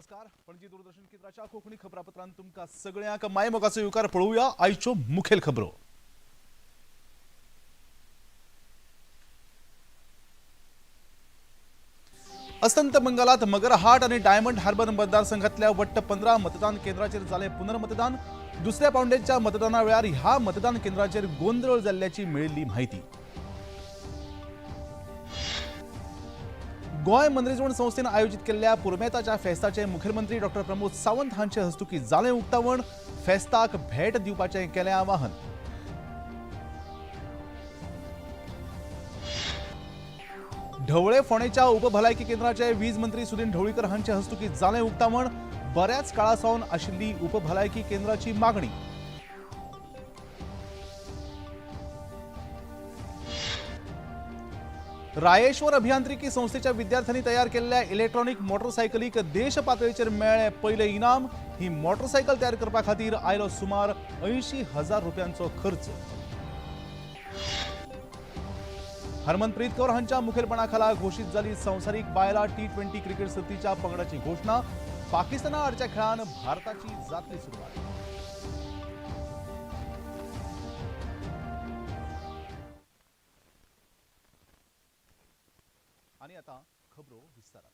नमस्कार, पणजी दूरदर्शन केंद्राच्या कोंकणी खबरापत्रांत तुमकां सगळ्यांक मायमोगाचो येवकार. पळोवया आयच्यो मुखेल खबरो. अस्तंत बंगालात मगरहाट आणि डायमंड हार्बर मतदारसंघातल्या वट्ट 15 मतदान केंद्राचेर जालें पुनर्मतदान. दुसऱ्या पावंड्याच्या मतदाना वेळार ह्या मतदान केंद्राचेर गोंदळ जाल्ल्याची मेळिल्ली माहिती. गोंय मनरिजवण संस्थेन आयोजीत केल्ल्या पुरुमेताच्या फेस्ताचे मुखेलमंत्री डॉक्टर प्रमोद सावंत हांचे हस्तुकीं जालें उक्तावण. फेस्ताक भेट दिवपाचें केलें आवाहन. ढवळे फोंडेच्या उपभलायकी केंद्राचे वीज मंत्री सुदिन ढवळीकर हांचे हस्तुकीं जालें उक्तावण. बऱ्याच काळा सावन आशिल्ली उपभलायकी केंद्राची मागणी. रायेश्वर अभियांत्रिकी संस्थेच्या विद्यार्थ्यांनी तयार केल्ल्या इलेक्ट्रॉनिक मोटरसायकलीक देश पातळीचेर मेळ्ळें पयलें इनाम. ही मोटरसायकल तयार करपा खातीर आयलो सुमार 80,000 रुपयांचो खर्च. हरमनप्रीत कौर हांच्या मुखेलपणा खाला घोशीत जाली संवसारीक बायलां T20 cricket सर्तीच्या पंगडाची घोशणा. पाकिस्ताना आडच्या खेळान भारताची जातली सुरवात. आणि आता खबरो विस्तारात.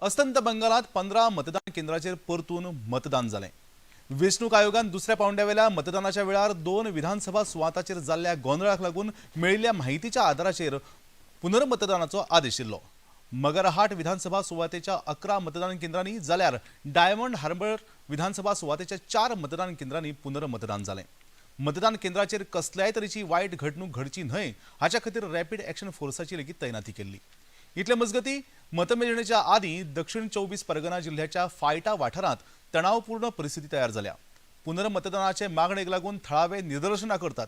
अस्तंत बंगालात 15 मतदान केंद्राचेर परतून मतदान जालें. वेंचणूक आयोगान दुसऱ्या पावंड्यावेल्या मतदानाच्या वेळार 2 विधानसभा सुवाताचेर जाल्ल्या गोंदळाक लागून मेळिल्ल्या माहितीच्या आदाराचेर पुनर्मतदानाचो आदेश दिल्लो. मगरहाट विधानसभा सुवातेच्या 11 मतदान केंद्रांनी जाल्यार डायमंड हार्बर विधानसभा सुवातेच्या 4 मतदान केंद्रांनी पुनर्मतदान जालें. मतदान केंद्राचेर कसल्याय तरेची वायट घडणूक घडची न्हय हाच्या खातीर रॅपीड ॲक्शन फोर्साची लेगीत तैनाती केल्ली. इतले मजगती मतमेजणेच्या आदीं दक्षिण 24 परगना जिल्ह्याच्या फायटा वाठारांत तणावपूर्ण परिस्थिती तयार जाल्या. पुनर्मतदानाचे मागणेक लागून थळावे निदर्शनां करतात.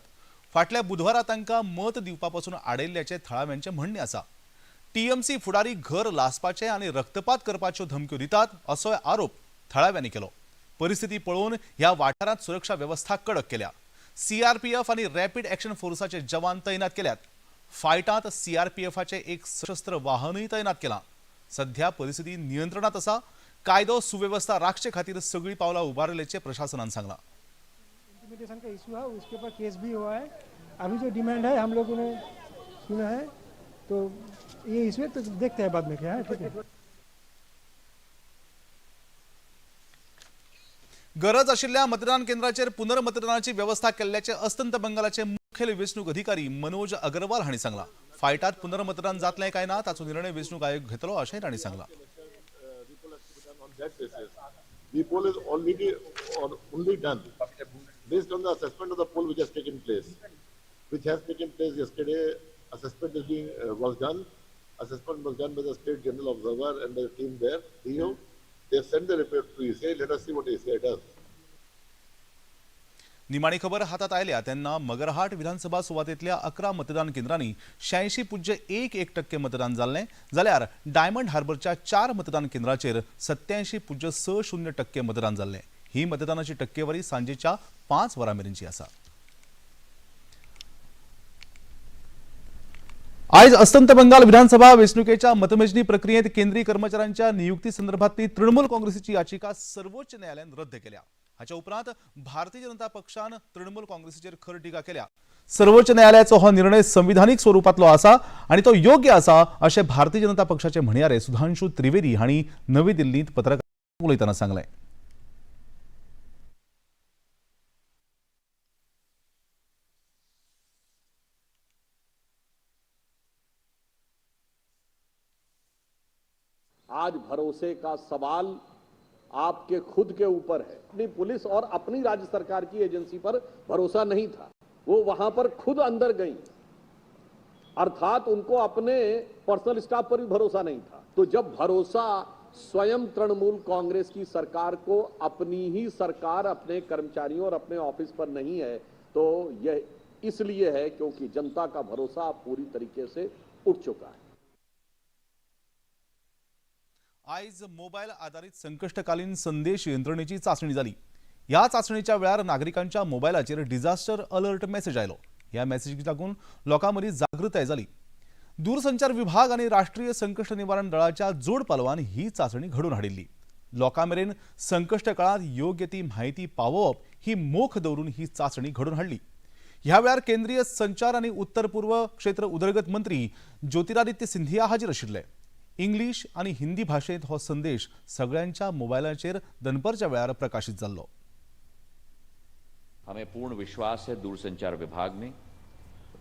फाटल्या बुधवारा तांकां मत दिवपा पसून आडयल्ल्याचें थळाव्यांचें म्हणणें आसा. टीएमसी फुडारी घर लासपाचे आनी रक्तपात करपाच्यो धमक्यो दितात असोय आरोप थळाव्यांनी केलो. परिस्थिती पळोवन ह्या वाठारांत सुरक्षा वेवस्था कडक केल्या. सीआरपीएफ आनी रॅपीड ॲक्शन फोर्साचे जवान तैनात केल्यात. फायटांत सीआरपीएफाचे एक सशस्त्र वाहनूय तैनात केलां. सध्या परिस्थिती नियंत्रणात आसा. कायदो सुवेवस्था राखचे खातीर सगळीं पावलां उबारिल्ल्याचें प्रशासनान सांगलां. इंटिमिडेशन का इशू है, उसके ऊपर केस भी हुआ है. अभी जो डिमांड है, हम लोगों ने सुना है, तो ये इसमें तो देखते हैं बाद में क्या है. ठीक है. गरज आशिल्ल्या मतदान केंद्राचेर पुनर्मतदानाची वेवस्था केल्ल्याचे अस्तंत बंगालाचे मुखेल वेंचणूक अधिकारी मनोज अग्रवाल हांणी सांगलां. फायटात पुनर्मतदान जातलें काय ना ताचो निर्णय वेंचणूक आयोग घेतलो अशेंय तांणी सांगलां. On that basis, the poll is already or only done based on the assessment of the poll which has taken place, which has taken place yesterday. Assessment is being was done. Assessment was done by the state general observer and the team there. DO. They have sent the report to ECI. Let us see what ECI does. निमाणी खबर हातात आयल्या तेन्ना मगरहाट विधानसभा सुवातेंतल्या 11 मतदान केंद्रांनी 86.11% मतदान जाल्लें, जाल्यार डायमंड हार्बरच्या 4 मतदान केंद्राचेर 87.60% मतदान जाल्लें. ही मतदानाची टक्केवारी सांजेच्या 5 वरां मेरेनची आसा. आयज अस्तंत बंगाल विधानसभा वेंचणुकेच्या मतमेजणी प्रक्रियेत केंद्रीय कर्मचाऱ्यांच्या नियुक्ती संदर्भातली तृणमूल काँग्रेसीची याचिका सर्वोच्च न्यायालयान रद्द केल्या. हाच्या उपरांत भारतीय जनता पक्षान तृणमूल काँग्रेसीचेर खर टिका केल्या. सर्वोच्च न्यायालयाचो हो निर्णय संविधानिक स्वरूपातलो आसा आनी तो योग्य आसा अशें भारतीय जनता पक्षाचे म्हणयारे सुधांशु त्रिवेदी हांणी नवी दिल्लींत पत्रकारांक उलयतना सांगलें. आज भरोसे का सवाल आपके खुद के ऊपर है. अपनी पुलिस और अपनी राज्य सरकार की एजेंसी पर भरोसा नहीं था, वो वहां पर खुद अंदर गई, अर्थात उनको अपने पर्सनल स्टाफ पर भी भरोसा नहीं था. तो जब भरोसा स्वयं तृणमूल कांग्रेस की सरकार को अपनी ही सरकार, अपने कर्मचारियों और अपने ऑफिस पर नहीं है, तो यह इसलिए है क्योंकि जनता का भरोसा पूरी तरीके से उठ चुका है. आयज मोबायल आधारित संकश्टकालीन संदेश यंत्रणेची चाचणी जाली. ह्या चाचणेच्या वेळार नागरिकांच्या मोबायलाचेर डिझास्टर अलर्ट मेसेज आयलो. ह्या मेसेजीक लागून लोकां मदीं जागृताय जाली. दूरसंचार विभाग आनी राष्ट्रीय संकश्ट निवारण दळाच्या जोड पालवान ही चाचणी घडोवन हाडिल्ली. लोकां मेरेन संकश्ट काळांत योग्य ती म्हायती पावोवप ही मोख दवरून ही चांचणी घडोवन हाडली. ह्या वेळार केंद्रीय संचार आनी उत्तर पूर्व क्षेत्र उदरगत मंत्री ज्योतिरादित्य सिंधिया हाजीर आशिल्ले. इंग्लीश आनी हिंदी भाशेंत हो संदेश सगळ्यांच्या मोबायलाचेर दनपारच्या वेळार प्रकाशीत जाल्लो. हमें पूर्ण विश्वास है दूरसंचार विभाग में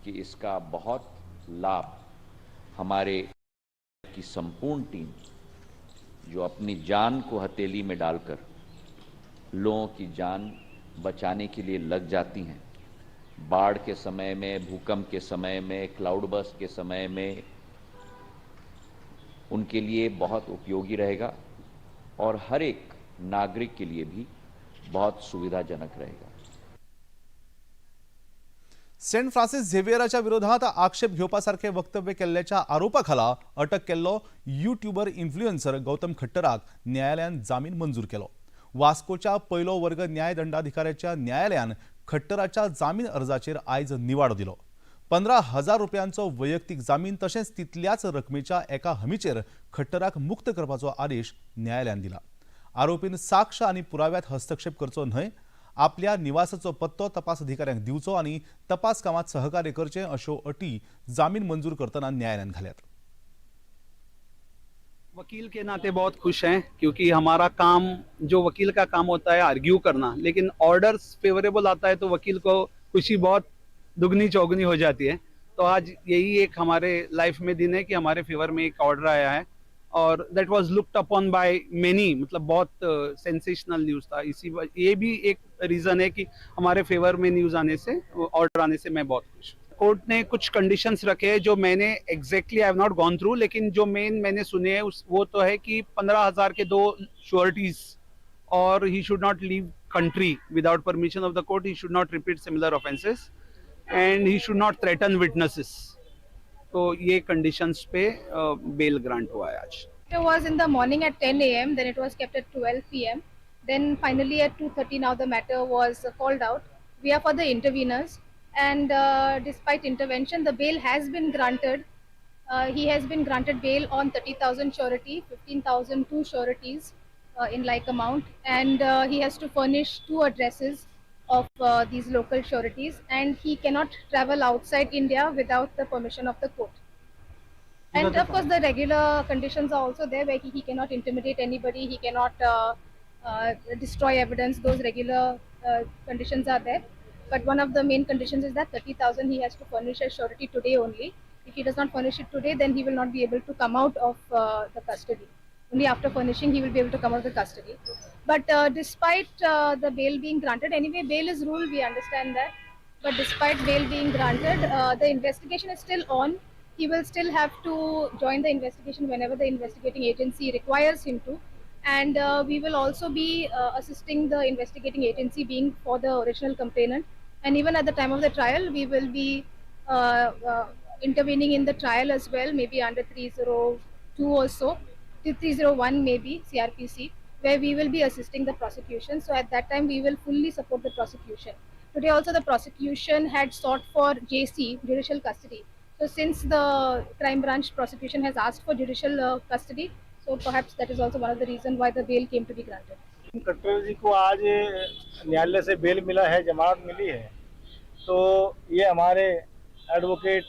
कि इसका बहुत लाभ हमारे की संपूर्ण टीम, जो अपनी जान को हथेली में डालकर लोगों की जान बचाने के लिए लग जाती हैं, बाढ़ के समय में, भूकंप के समय में, क्लाउड बर्स्ट के समय में, उनके लिए बहुत उपयोगी रहेगा और हर एक नागरिक के लिए भी बहुत सुविधाजनक रहेगा. सेंट फ्रांसिस झेवियराच्या विरोधात आक्षेप घेवपासारखे वक्तव्य केल्ल्याच्या आरोपाखाला अटक केल्लो युट्यूबर इन्फ्लुएन्सर गौतम खट्टराक न्यायालयान जामीन मंजूर केलो. वास्कोच्या पयलो वर्ग न्यायदंडाधिकाऱ्याच्या न्यायालयान खट्टराच्या जामीन अर्जाचेर आयज निवाडो दिलो. 15,000 रुपयांचो वैयक्तीक जामीन तशेंच तितल्याच रकमेच्या एका हमीचेर खट्टराक मुक्त करपाचो आदेश न्यायालयान दिला. आरोपीन साक्ष आनी पुराव्यात हस्तक्षेप करचो न्हय, आपल्या निवासाचो पत्तो तपास अधिकाऱ्यांक दिवचो आनी तपास कामात सहकार्य करचें अश्यो अटी जामीन मंजूर करतना न्यायालयान घाल्यात. वकील के नाते बहुत खुश हैं, क्योंकि हमारा काम, जो वकील का काम होता है आर्ग्यू करना, लेकिन ऑर्डर्स फेवरेबल आता है तो वकील को खुशी बहुत दुगनी चौगुनी हो जाती है. तो आज यही एक हमारे लाइफ में दिन है कि हमारे फेवर में एक ऑर्डर आया है और that was looked upon by many, मतलब बहुत सेंसेशनल न्यूज़ था. इसी ये भी एक रीज़न है कि हमारे फेवर में न्यूज़ आने से, ऑर्डर आने से मैं बहुत खुश हूँ. कोर्ट ने कुछ कंडीशंस रखे हैं जो मैंने exactly I have not gone through, लेकिन जो मेन मैंने सुने हैं उस वो तो है कि 15,000 के दो श्योरिटीज और he should not leave country without permission of the court, he should not repeat similar offences and he should not threaten witnesses. तो ये कंडीशंस पे बेल ग्रांट हुआ है आज. It was in the morning at 10 a.m., then it was kept at 12 p.m. Then finally at 2:30 now the matter was called out. We are for the interveners, and despite intervention, the bail has been granted. He has been granted bail on 30,000 surety, 15,000 two sureties in like amount, and he has to furnish two addresses of these local sureties, and he cannot travel outside India without the permission of the court. And of course, the regular conditions are also there where he cannot intimidate anybody, he cannot destroy evidence. Those regular conditions are there. But one of the main conditions is that 30,000 he has to furnish as surety today only. If he does not furnish it today, then he will not be able to come out of the custody. Only after furnishing he will be able to come out of the custody. But despite the bail being granted, anyway, bail is rule, we understand that. But despite bail being granted, the investigation is still on. He will still have to join the investigation whenever the investigating agency requires him to. And we will also be assisting the investigating agency being for the original complainant. And even at the time of the trial, we will be intervening in the trial as well, maybe under 302 or so, 301 maybe, CRPC, where we will be assisting the prosecution. So at that time, we will fully support the prosecution. Today also the prosecution had sought for JC, judicial custody. So since the crime branch prosecution has asked for judicial custody, so perhaps that is also one of the reason why the bail came to be granted. Khattar जी को आज न्यायालय से बेल मिला है, जमानत मिली है, तो ये हमारे advocate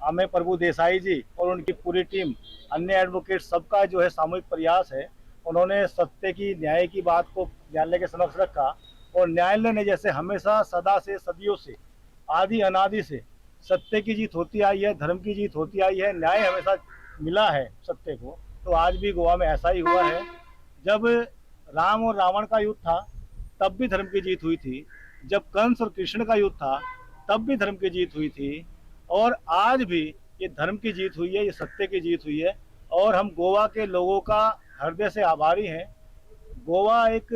Amey प्रभु देसाई जी और उनकी पूरी टीम, अन्य एडवोकेट सबका जो है सामूहिक प्रयास है. उन्होंने सत्य की, न्याय की बात को न्यायालय के समक्ष रखा और न्यायालय ने जैसे हमेशा सदा से, सदियों से, आदि अनादि से सत्य की जीत होती आई है, धर्म की जीत होती आई है, न्याय हमेशा मिला है सत्य को, तो आज भी गोवा में ऐसा ही हुआ है. जब राम और रावण का युद्ध था तब भी धर्म की जीत हुई थी, जब कंस और कृष्ण का युद्ध था तब भी धर्म की जीत हुई थी, और आज भी ये धर्म की जीत हुई है, ये सत्य की जीत हुई है. और हम गोवा के लोगों का हृदय से आभारी हैं. गोवा एक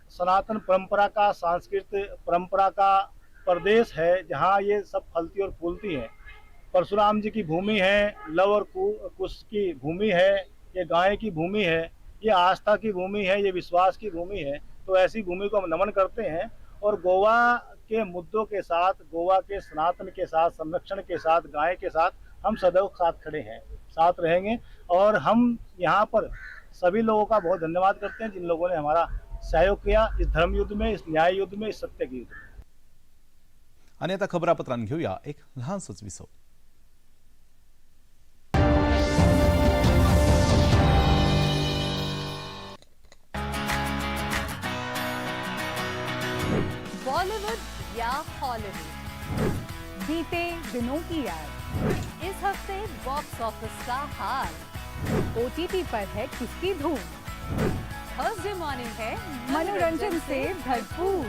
सनातन परंपरा का, सांस्कृतिक परंपरा का प्रदेश है, जहाँ ये सब फलती और फूलती हैं. परशुराम जी की भूमि है, लव और कुश की भूमि है, ये गाय की भूमि है, ये आस्था की भूमि है, ये विश्वास की भूमि है. तो ऐसी भूमि को हम नमन करते हैं और गोवा के मुद्दों के साथ, गोवा के सनातन के साथ, संरक्षण के साथ, गाय के साथ हम सदैव साथ खड़े हैं, साथ रहेंगे. और हम यहाँ पर सभी लोगों का बहुत धन्यवाद करते हैं जिन लोगों ने हमारा सहयोग किया इस धर्म युद्ध में, इस न्याय युद्ध में, इस सत्य के युद्ध में। आनी आतां खबरापत्रान घेवया एक ल्हानसोच विसव। बॉलीवुड या हॉलीवुड, बीते दिनों की याद, इस हफ्ते बॉक्स ऑफिस का हाल, ओटीटी पर है किसकी धूम, थर्सडे मॉर्निंग है मनोरंजन से भरपूर।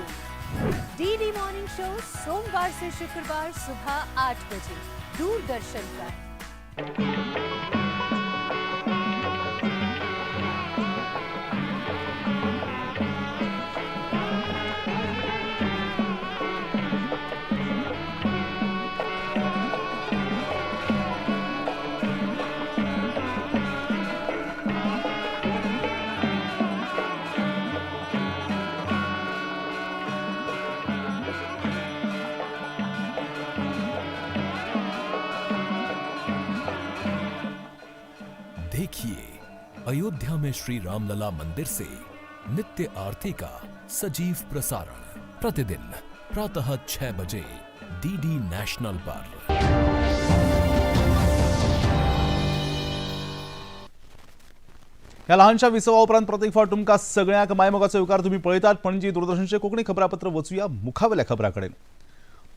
डीडी मॉर्निंग शो सोमवार से शुक्रवार सुबह 8 बजे दूरदर्शन पर। देखिए अयोध्या में श्री रामलला मंदिर से नित्य आरती का सजीव प्रसारण प्रतिदिन प्रातः 6 बजे डीडी नेशनल पर। ह्या ल्हानशा विसवा उपरांत प्रत्येक फावट तुमकां सगळ्यांक मायमोगाचो येवकार। तुमी पळयतात पणजी दूरदर्शनचें कोंकणी खबरापत्र। वचुया मुखावेल्या खबरां कडेन।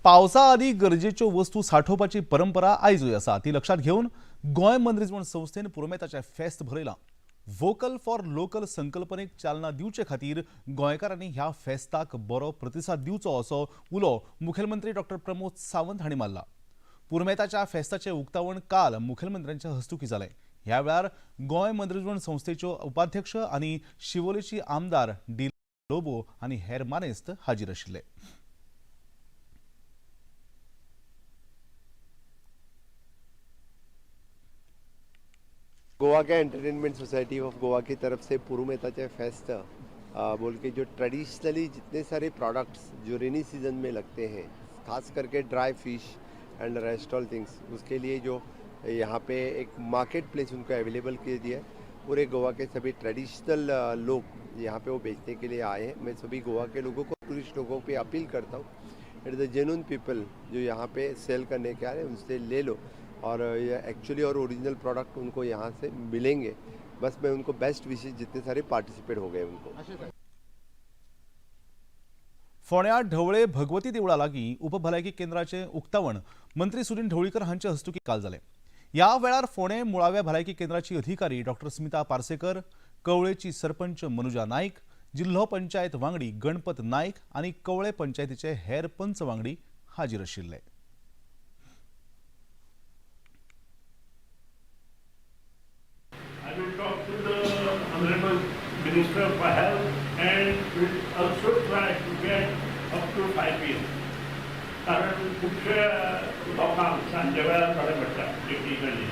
पावसा आदीं गरजेच्यो वस्तू सांठोवपाची परंपरा आयजूय आसा, ती लक्षांत घेवन गोंय मनरिजवण संस्थेन पुरुमेताचें फेस्त भरयलां। वोकल फॉर लोकल संकल्पनेक चालना दिवचे खातीर गोंयकारांनी ह्या फेस्ताक बरो प्रतिसाद दिवचो असो उलो मुखेलमंत्री डॉक्टर प्रमोद सावंत हांणी मारला। पुरुमेताच्या फेस्ताचें उक्तावण काल मुखेलमंत्र्यांच्या हस्तुकीं जालें। ह्या वेळार गोंय मनरिजवण संस्थेच्यो उपाध्यक्ष आनी शिवोलेची आमदार डी लोबो आनी हेर मानेस्त हाजीर आशिल्ले। Goa K entertainment society of Goa की तरफ से पुरुमेताचे फेस्ट बोल के जो ट्रेडिशनली जितने सारे प्रोडक्ट्स जो रेनी सीजन में लगते हैं, खास करके dry fish and rest all things, उसके लिए जो यहाँ पे एक मार्केट प्लेस उनको अवेलेबल कर दिया है। पूरे गोवा के सभी ट्रेडिशनल लोग यहाँ पे वो बेचने के लिए आए हैं। मैं सभी गोवा के लोगों को, टूरिस्ट लोगों पे अपील करता हूँ, it is the genuine people जो यहाँ पे सेल करने के आ रहे हैं, उनसे ले लो और ये एक्चुअली और ओरिजिनल प्रोडक्ट उनको यहाँ से मिलेंगे। बस मैं उनको बेस्ट विशेष जितने सारे पार्टिसिपेट हो गए उनको। फोंड्या ढवळे भगवती देवळा लागीं उपभलायकी केंद्राचें उक्तावण मंत्री सुदिन ढवळीकर हांचे हस्तुकीं काल जालें। ह्या वेळार फोंडें मुळाव्या भलायकी केंद्राची अधिकारी डॉक्टर स्मिता पार्सेकर, कवळेची सरपंच मनुजा नाईक, जिल्हो पंचायत वांगडी गणपत नाईक आनी कवळे पंचायतीचे हेर पंच वांगडी हाजीर आशिल्ले। I will talk to the Honorable Minister for Health and will also try to get up to 5 p.m. कारण खुबशे लोकांक सांजे वेळार बरें पडटा टेक्निकली,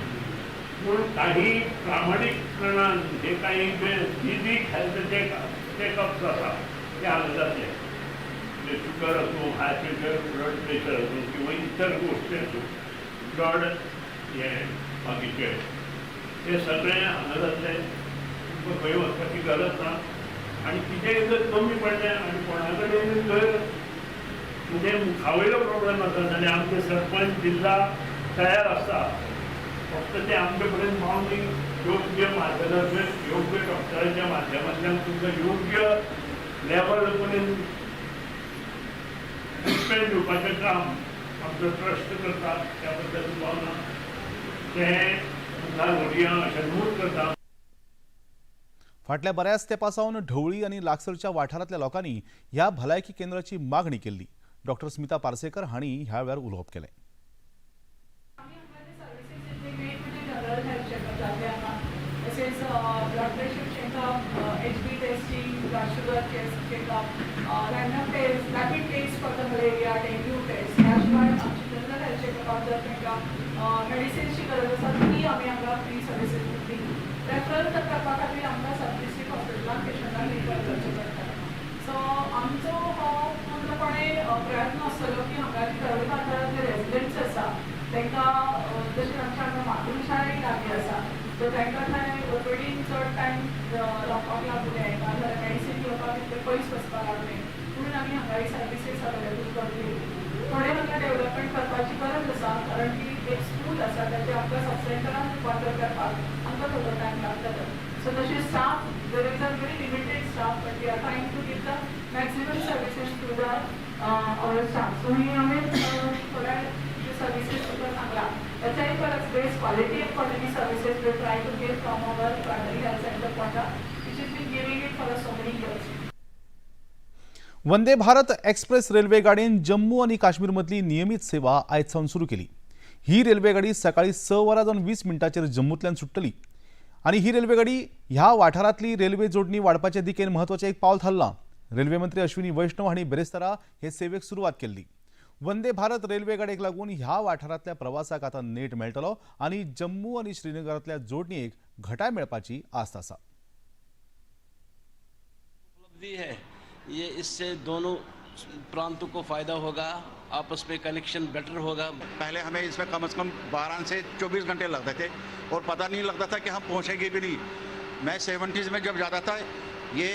पूण काही प्रामाणीकपणान हे काही जे निजीक हेल्थ चॅकअप्स आसा ते हांगा जातले, म्हणजे शुगर आसूं, हाय प्रेशर, ब्लड प्रेशर आसूं किंवा इतर गोश्टी आसूं, ब्लड हे बाकीचे हे सगळें हांगा जातलें। तुमकां खंय वचपाची गरज ना आनी कितेंय जर कमी पडलें आनी कोणा कडेन जर म्हणजे मुखावयलो प्रॉब्लेम आसा जाल्यार आमचे सरपंच जिल्हा तयार आसता, फक्त ते आमचे पर्यंत पावून योग्य मार्गदर्शन, योग्य डॉक्टरांच्या माध्यमांतल्यान तुमकां योग्य लेवल पर्यंत ट्रिटमेंट दिवपाचें काम आमचो ट्रस्ट करता। त्या बद्दल भावना तें मुखार व्हरुया अशें नमूद करता। फाटल्या बऱ्याच तेंपा सावन ढवळी आनी लागसरच्या वाठारांतल्या लोकांनी ह्या भलायकी केंद्राची मागणी केल्ली। डॉक्टर स्मिता पार्सेकर हांणी ह्या वेळार उलोवप केलें। तसेच blood pressure checkup, HB testing, blood sugar test checkup, random test, rapid test for the malaria, dengue test. ह्या शिवाय आमची जनरल हेल्थ चेकअपाक जर तांकां मेडिसिन्सची गरज आसा ती आमी हांगा फ्री सर्विसीस दितली। रेफरल करपा खातीर आमकां सब डिस्ट्रिक्ट हॉस्पिटलान पेशंटाक रिफर करचें पडटा। सो आमचो हो पूर्णपणे प्रयत्न आसतलो की हांगा जी ढवळे वाठारांतले रेजिडंट्स आसा तांकां, जशें आमच्या हांगा मातृशाळा लागीं आसा, सो तांकां थंय ओपीडीन चड टायम रावपाक लागूं नाजाल्यार मेडिसीन घेवपाक तितलें पयस वचपाक लागलें म्हणून आमी हांगा ही सर्विसीस अवेलेबल करून दिली. थोडें हांगा डेवलपमेंट करपाची गरज आसा, कारण की एक स्कूल आसा ताचें आमकां सब सेंटरान रुपांतर करपाक आमकां थोडो टायम लागतलो. सो तशें staff, there is a very limited staff, but we are trying to give the maximum services to the our staff. So ही हांवें थोड्या सर्विसीस तुमकां सांगला, त्याच्याही परस best quality and quantity services we try to give from our primary health centre Ponda, which is been giving it for so many years. Vande Bharat express railway गाडयेन जम्मू आनी काश्मीर मदली नियमीत सेवा आयज सावन सुरू केली. ही रेल्वे गाडी सकाळी 6:20 जम्मूंतल्यान सुट्टली आनी ही रेल्वे गाडी ह्या वाठारांतली रेल्वे जोडणी वाडपाचे दिकेन म्हत्वाचें एक पावल थारलां. रेल्वे मंत्री अश्विनी वैष्णव हांणी बिरेस्तारा हे सेवेक सुरवात केल्ली. वंदे भारत रेल्वे गाडयेक लागून ह्या वाठारांतल्या प्रवासाक आतां नेट मेळटलो आनी जम्मू आनी श्रीनगरांतल्या जोडणेक घटाय मेळपाची आस्त आसा. उपलब्धि है ये, इससे दोनों प्रांतों को फायदा होगा, आपस में कनेक्शन बेटर होगा. पहले हमें इसमें कम से कम 12 से 24 घंटे लगते थे और पता नहीं लगता था कि हम पहुंचेंगे भी नहीं. मैं 70s में जब जाता था, ये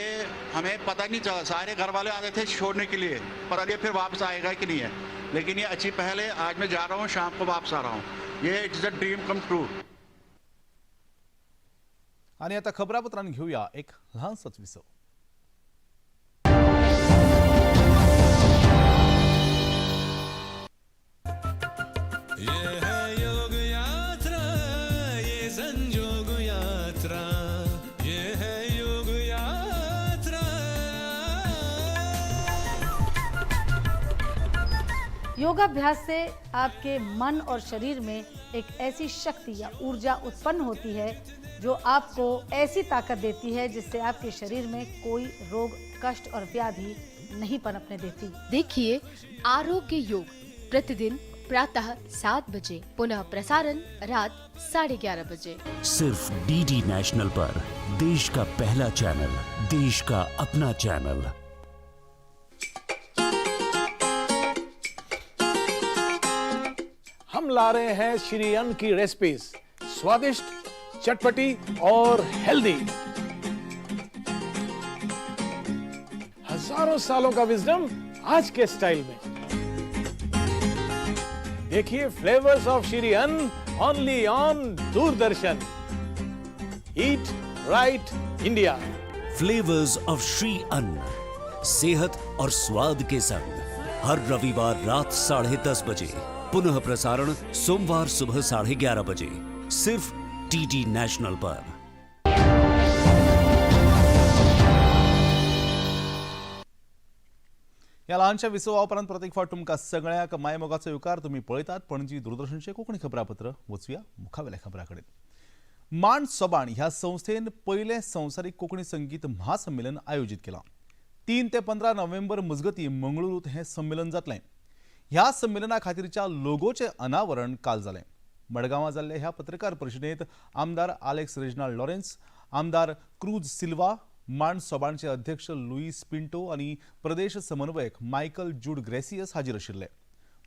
हमें पता नहीं चला, सारे घर वाले आते थे छोड़ने के लिए, पता नहीं फिर वापस आएगा कि नहीं है. लेकिन ये अच्छी पहल है, आज मैं जा रहा हूँ, शाम को वापस आ रहा हूँ. ये it's a dream come true. आणि आता खबरापत्रांत घेऊया एक ल्हानसोच विसव. ये है योग यात्रा, ये संजोग यात्रा, ये है योग यात्रा. योगाभ्यास से आपके मन और शरीर में एक ऐसी शक्ति या ऊर्जा उत्पन्न होती है जो आपको ऐसी ताकत देती है जिससे आपके शरीर में कोई रोग, कष्ट और व्याधि नहीं पनपने देती। देखिए आरोग्य योग प्रतिदिन प्रातः 7 बजे, पुनः प्रसारण रात 11:30 बजे, सिर्फ डीडी नेशनल पर। देश का पहला चैनल, देश का अपना चैनल। हम ला रहे हैं श्री अन्न की रेसिपीज, स्वादिष्ट, चटपटी और हेल्दी। हजारों सालों का विजडम आज के स्टाइल में। देखिए flavours of Shri Anna only on Doordarshan. Eat right India. Flavours of Shri Anna, सेहत और स्वाद के संग, हर रविवार रात 10:30 बजे, पुनः प्रसारण सोमवार सुबह 11:30 बजे, सिर्फ डीडी नेशनल पर। ह्या ल्हानशा विसवा उपरांत परत एक फावट तुमकां सगळ्यांक मायमोगाचो येवकार. तुमी पळयतात पणजी दूरदर्शनचें कोंकणी खबरापत्र. वचुया मुखावेल्या खबरां कडेन. मांड सोबाण ह्या संस्थेन पयलें संवसारीक कोंकणी संगीत महासंमेलन आयोजीत केलां. 3 ते 15 नोव्हेंबर मजगतीं मंगळुरूंत हें संमेलन जातलें. ह्या संमेलना खातीरच्या लोगोचें अनावरण काल जालें. मडगांवां जाल्ले ह्या पत्रकार परिशदेंत आमदार आलेक्स रेजिनाल्ड लॉरेन्स, आमदार क्रूज सिल्वा, मांड सोबाणचे अध्यक्ष लुईस पिंटो आनी प्रदेश समन्वयक मायकल जूड ग्रेसियस हाजीर आशिल्ले.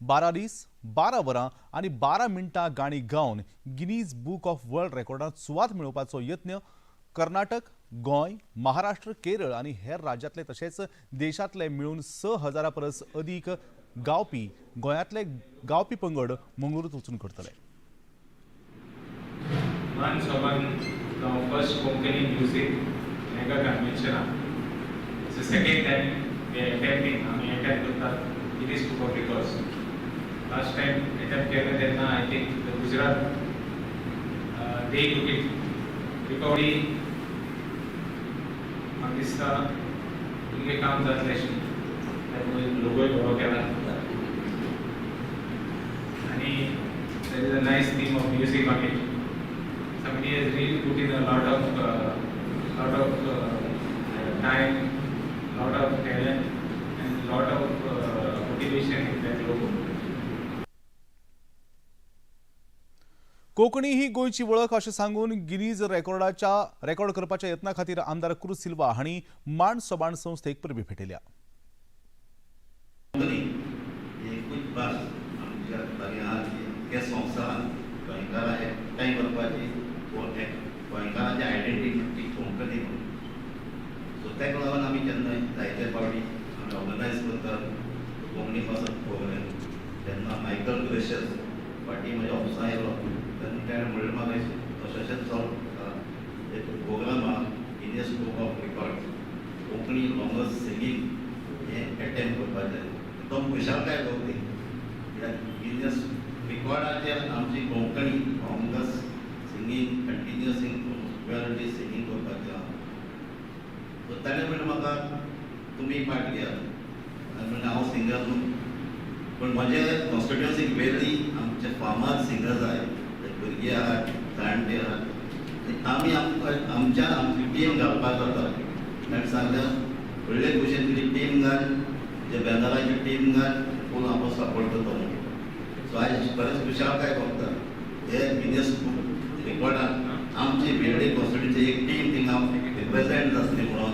12 दीस, 12 वरां आनी 12 मिनटां गाणी गावन गिनीज बूक ऑफ वर्ल्ड रेकॉर्डांत सुवात मेळोवपाचो यत्न कर्नाटक, गोंय, महाराष्ट्र, केरळ आनी हेर राज्यांतले तशेंच देशांतले मेळून 6000 परस अदीक गावपी गोंयांतले गावपी पंगड मंगळुरूंत वचून करतले. Maan Soban first Konkani music mega convention. It's the second time we are attempting, आमी attempt करतात Guinness Book of Records. Last time attempt केलें तेन्ना I think the Gujarat they took it. Recovery म्हाका दिसता तुमगें काम जातलें अशें, त्यामुळे लोगोय बरो केला आनी there is a nice theme of music on it. Somebody has really put in a lot of time, lot of talent, and lot of motivation in that logo. Konkani ही गोंयची वळख अशें सांगून गिनीज रेकॉर्ड करपाच्या यत्ना खातीर आमदार cruise Silva हांणी मांड सोबाण संस्थेक परबी भेटयल्या. कोंकणी एकूच भास आमच्या लागीं आहा, त्या संवसारांत गोंयकारां एकठांय करपाची हो एक आयडेंटिटी म्हणटा ती कोंकणी म्हणून. सो ताका लागून आमी जेन्ना जायते फावटी आमी ऑर्गनायज करतात कोंकणी पासत प्रोग्राम, तेन्ना मायकल ग्रेशस फाटीं म्हज्या ऑफिसां आयलो तेन्ना ताणें म्हणलें म्हाका, अशें अशेंच चल एक प्रोग्राम आहा, Guinness Book of Record Konkani longest singing हें एटेम्प करपाचें. एकदम खुशालकाय भोगली कित्याक गिनियस रिकॉर्डाचेर आमची Konkani longest singing continuous 12 days singing करपाचें आहा. सो ताणें म्हणलें म्हाका, तुमी पार्ट घेयात. आनी म्हणलें हांव सिंगर न्हू, पूण म्हजे कॉन्स्टिट्युएन्सीक वेगळी आमचे फामाद सिंगर्स आहाय, ते भुरगे आहात, जाणटे आहात आनी आमी आमकां आमच्या आमची टीम घालपाक जाता. ताणें सांगलें, व्हडले भशेन तुजी टीम घाल, तुज्या बॅनराची टीम घाल, फूल हांव सपोर्ट करता म्हणून. सो आयज बरेंच खुशालकाय भोगता, हे गिनियस बूक रिकॉर्डान आमची वेळ्ळे कॉन्स्टिट्युएन्सी एक टीम थिंगा रिप्रेझेंट जातली म्हणून.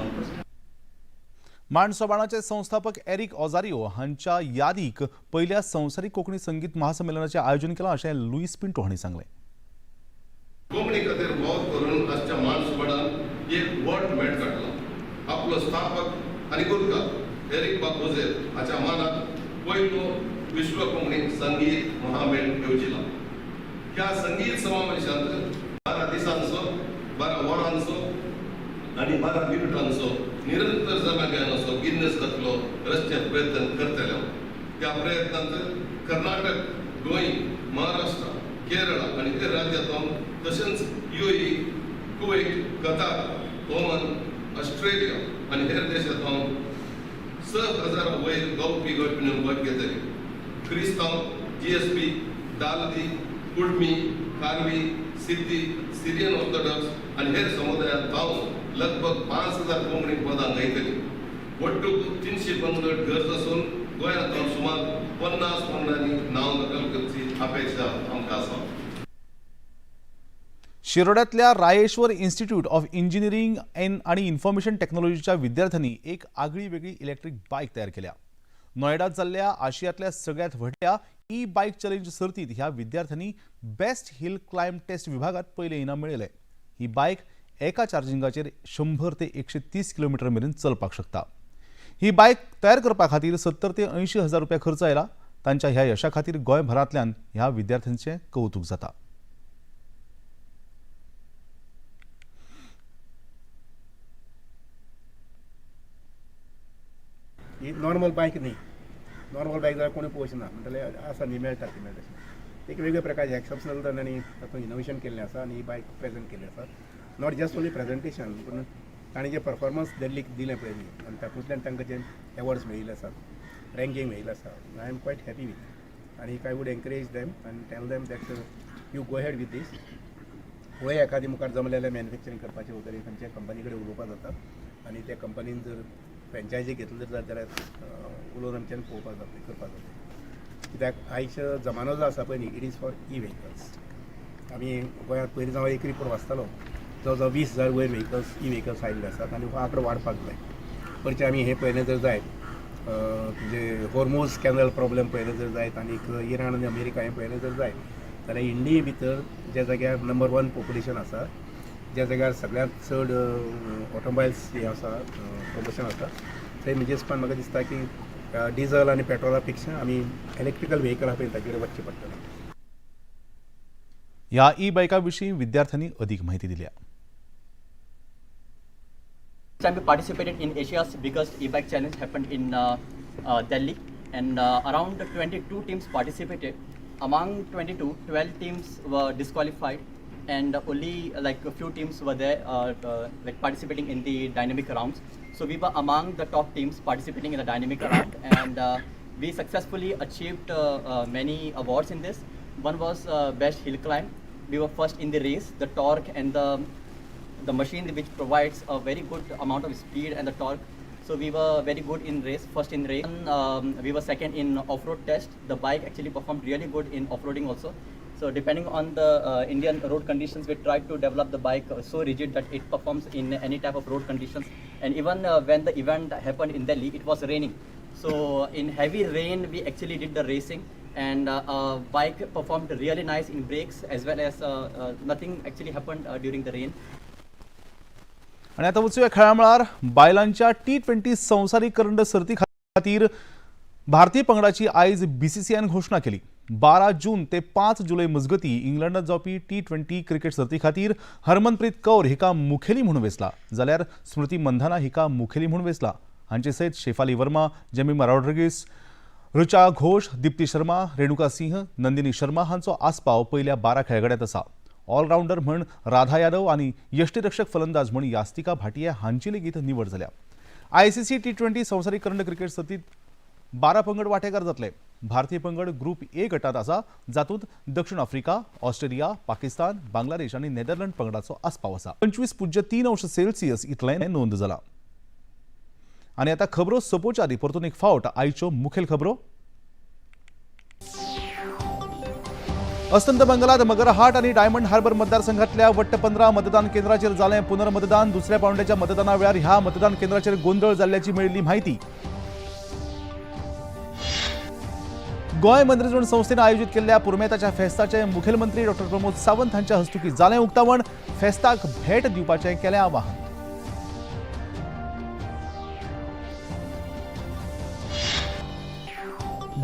मांड सोबाणाचे संस्थापक एरिक ओझारियो हांच्या यादीक पयल्या संवसारीक कोंकणी संगीत महासंमेलनाचें आयोजन केलां अशें लुईस पिंटो हांणी सांगलें. कोंकणी खातीर वावर करून आजच्या माणसपणान एक व्हड मेट काडला. आपलो स्थापक आनी गुरकार एरिक बाब ओझेर हाच्या मानात पयलो विश्व कोंकणी संगीत महामेळ येवजिला. ह्या संगीत समावेशांत 12 दिसांचो, 12 वरांचो आनी 12 मिनटांचो निरंतर जमागायनाचो गिन्नेस दाखलो रचचे प्रयत्न करतले. त्या प्रयत्नांत कर्नाटक, गोंय, महाराष्ट्र, केरळ आनी हेर राज्यांतून तशेंच युएई, कुवेट, कतार, ओमन, ऑस्ट्रेलिया आनी हेर देशांतून 6,000 वयर गावपी गावपी भाग घेतले. क्रिस्तांव, जीएसबी, दालदी, कुडमी, खारवी, सिद्धी, सिरियन ऑर्थोडॉक्स आनी हेर समुदायांत जावन लगभग 5,000 कोंकणी पदां गायतली. ಒಟ್ಟು 300 पंगड गरज आसून गोंयांत सुमार 50 पंगडांनी नांव दखल करची अपेक्षा आमकां आसा. शिरोड्यातल्या रायेश्वर इन्स्टिट्यूट ऑफ इंजिनिअरिंग आणि इन्फॉर्मेशन टेक्नॉलॉजीच्या विद्यार्थ्यांनी एक आगळी वेगळी इलेक्ट्रीक बायक तयार केल्या. नोएडात जाल्ल्या आशियातल्या सगळ्यात व्हडल्या ई बायक चॅलेंज सर्तीत ह्या विद्यार्थ्यांनी बेस्ट हिल क्लायम्ब टेस्ट विभागात पयलें इनाम मेळयलें. ही बायक एका चार्जिंगाचेर 100 ते 130 किलोमिटर मेरेन चलपाक शकता. ही बायक तयार करपा खातीर 70 ते 80 हजार रुपया खर्च आयला. तांच्या ह्या यशा खातीर गोंयभरांतल्यान ह्या विद्यार्थ्यांचें कौतूक जाता. ही नॉर्मल बायक न्ही. नॉर्मल बायक जाल्यार कोणूय पळोवचें ना, म्हणटले आसा न्ही, मेळटा ती, मेळटा. एक वेगळे प्रकारचे एक्सेप्शनल तांणी तातूंत इनोवेशन केल्लें आसा आनी ही बायक प्रेजेंट केल्ली आसा. Not just only presentation, पूण तांणी जे परफॉर्मन्स दिल्लीक दिलें पळय न्ही, आनी तातूंतल्यान तांकां जे एवॉर्ड्स मेळिल्ले आसात, रँकींग मेळिल्लें आसा, I am quite happy with. आनी I would encourage them and tell them that you go ahead with this. पळय, एखादी मुखार जमलें जाल्यार मॅन्युफॅक्चरींग करपाचें वगैरे खंयच्या कंपनी कडेन उलोवपाक जाता आनी त्या कंपनीन जर फ्रेंचायजी घेतली जर जाल्यार उलोवन आमच्यान पळोवपाक जातलें, करपाक जातलें. कित्याक आयचो जमानो जो आसा पळय न्ही, it is for e vehicles. आमी गोंयांत पयलीं जावं एक रिपोर्ट वाचतालो, जवळ जवळ 20,000 वयर व्हेकल्स, ई व्हेकल्स आयिल्ले आसात आनी हो आंकडो वाडपाक जाय. परचे आमी हें पळयलें जर जायत, तुजें होर्मोज कॅनल प्रॉब्लेम पळयलें जर जायत आनीक इराण आनी अमेरिका हें पळयलें जर जायत जाल्यार इंडिये भितर ज्या जाग्यार नंबर वन पॉप्युलेशन आसा, ज्या जाग्यार सगळ्यांत चड ऑटोमोबायल्स हें आसा, प्रमोशन आसा, थंय म्हजे हिसपान म्हाका दिसता की डिजल आनी पेट्रोला पेक्षा आमी इलेक्ट्रिकल व्हेकल आहा पळय ताचे कडेन वचचें पडटलें. ह्या ई बायका विशीं विद्यार्थ्यांनी अदीक म्हायती दिल्या. Time we participated in Asia's biggest e-bike challenge happened in Delhi, and around 22 teams participated. Among 22, 12 teams were disqualified, and only like a few teams were there, like participating in the dynamic rounds. So we were among the top teams participating in the dynamic round, and we successfully achieved many awards in this. One was best hill climb. We were first in the race. The torque and the machine which provides a very good amount of speed and the torque. So we were very good in race, first in race. We were second in off-road test. The bike actually performed really good in off-roading also. So depending on the Indian road conditions, we tried to develop the bike so rigid that it performs in any type of road conditions. And even when the event happened in Delhi, it was raining. So in heavy rain, we actually did the racing, and bike performed really nice in brakes as well as nothing actually happened during the rain. आनी आतां वचुया खेळा मळार. बायलांच्या T20 संवसारीक करंड सर्ती खातीर भारतीय पंगडाची आयज बीसीसीआयन घोशणा केली. 12 जून ते 5 जुलय मजगती इंग्लंडात जावपी T20 cricket सर्ती खातीर हरमनप्रीत कौर हिका मुखेली म्हूण वेंचला, जाल्यार स्मृती मंधाना हिका मुखेली म्हूण वेंचला. हांचे सयत शेफाली वर्मा, जेमिमा रॉड्रिगीस, ऋचा घोष, दीप्ती शर्मा, रेणुका सिंह, नंदिनी शर्मा हांचो आस्पाव पयल्या 12 खेळगड्यांत आसा. ऑलरावंडर म्हण राधा यादव आनी यष्टीरक्षक फलंदाज म्हण यास्तिका भाटिया हांची लेगीत निवड जाल्या. आयसीसी T20 संवसारीक करंड क्रिकेट सर्तीत 12 पंगड वांटेकार जातले. भारतीय पंगड ग्रुप ए गटात आसा, जातूंत दक्षिण आफ्रिका, ऑस्ट्रेलिया, पाकिस्तान, बांगलादेश आनी नेदरलँड पंगडाचो आस्पाव आसा. 25.3 अंश सेल्सियस इतलें नोंद जाला. आनी आतां खबरो सोंपोवच्या आदीं परतून एक फावट आयच्यो मुखेल खबरो. अस्तंत बंगालात मगरहाट आनी डायमंड हार्बर मतदारसंघातल्या वट्ट 15 मतदान केंद्राचेर जालें पुनर्मतदान. दुसऱ्या पावंड्याच्या मतदाना वेळार ह्या मतदान केंद्राचेर गोंदळ जाल्ल्याची मेळिल्ली म्हायती. गोंय मनरिजवण संस्थेन आयोजीत केल्ल्या पुरुमेताच्या फेस्ताचें मुखेलमंत्री डॉ प्रमोद सावंत हांच्या हस्तुकीं जालें उक्तावण. फेस्ताक भेट दिवपाचें केलें आवाहन.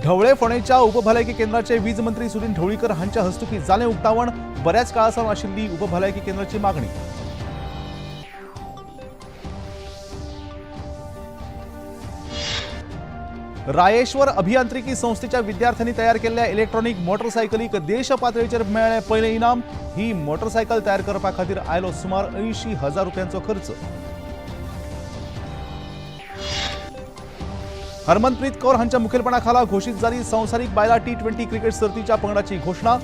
ढवळे फोंडेच्या उपभलायकी केंद्राचे वीज मंत्री सुदिन ढवळीकर हांच्या हस्तुकीं जालें उक्तावण. बऱ्याच काळा सावन आशिल्ली उपभलायकी केंद्राची मागणी. रायेश्वर अभियांत्रिकी संस्थेच्या विद्यार्थ्यांनी तयार केल्ल्या इलेक्ट्रॉनिक मोटरसायकलीक देश पातळीचेर मेळ्ळें पयलें इनाम. ही मोटरसायकल तयार करपा खातीर आयलो सुमार 80,000 रुपयांचो खर्च. हरमनप्रीत कौर हांच्या मुखेलपणा खाला घोशीत जाली संवसारीक बायला T20 cricket सर्तीच्या पंगडाची घोशणा.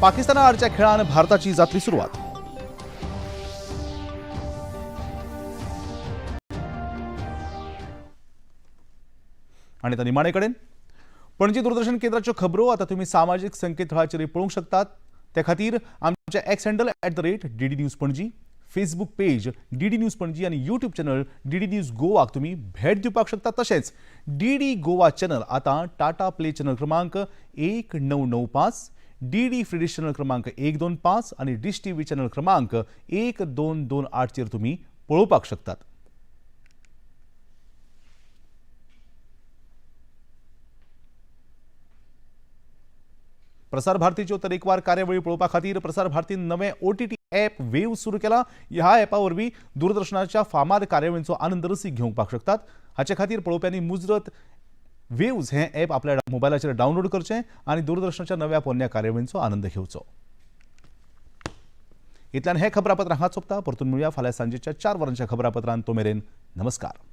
पाकिस्ताना आडच्या खेळान भारताची जातली सुरवात. आनी आतां निमाणे कडेन पणजी दूरदर्शन केंद्राच्यो खबरो आतां तुमी सामाजीक संकेतथळाचेर पळोवंक शकतात. ते खातीर आमचे X handle @DD News Panaji, Facebook page DD News Panaji आनी यूट्यूब चॅनल DD news गोवाक तुमी भेट दिवपाक शकता. तशेंच DD Goa channel आतां टाटा प्ले चॅनल क्रमांक 1995, DD free dish channel क्रमांक 125 आनी डिश टीव्ही चॅनल क्रमांक 1228 चेर तुमी पळोवपाक शकतात. प्रसार भारतीच्यो तरेकवार कार्यावळी पळोवपा खातीर प्रसार भारतीन नवें OTT app wave सुरू केला. ह्या ॲपा वरवीं दूरदर्शनाच्या फामाद कार्यावळींचो आनंद रसीक घेवपाक शकतात. हाचे खातीर पळोवप्यांनी मुजरत वेव्ज हें ॲप आपल्या मोबायलाचेर डावनलोड करचें आनी दूरदर्शनाच्या नव्या पोरण्या कार्यावळींचो आनंद घेवचो. इतल्यान हें खबरापत्र हांगाच सोंपता. परतून मेळुया फाल्यां सांजेच्या 4 वरांच्या खबरापत्रांत. तो मेरेन नमस्कार.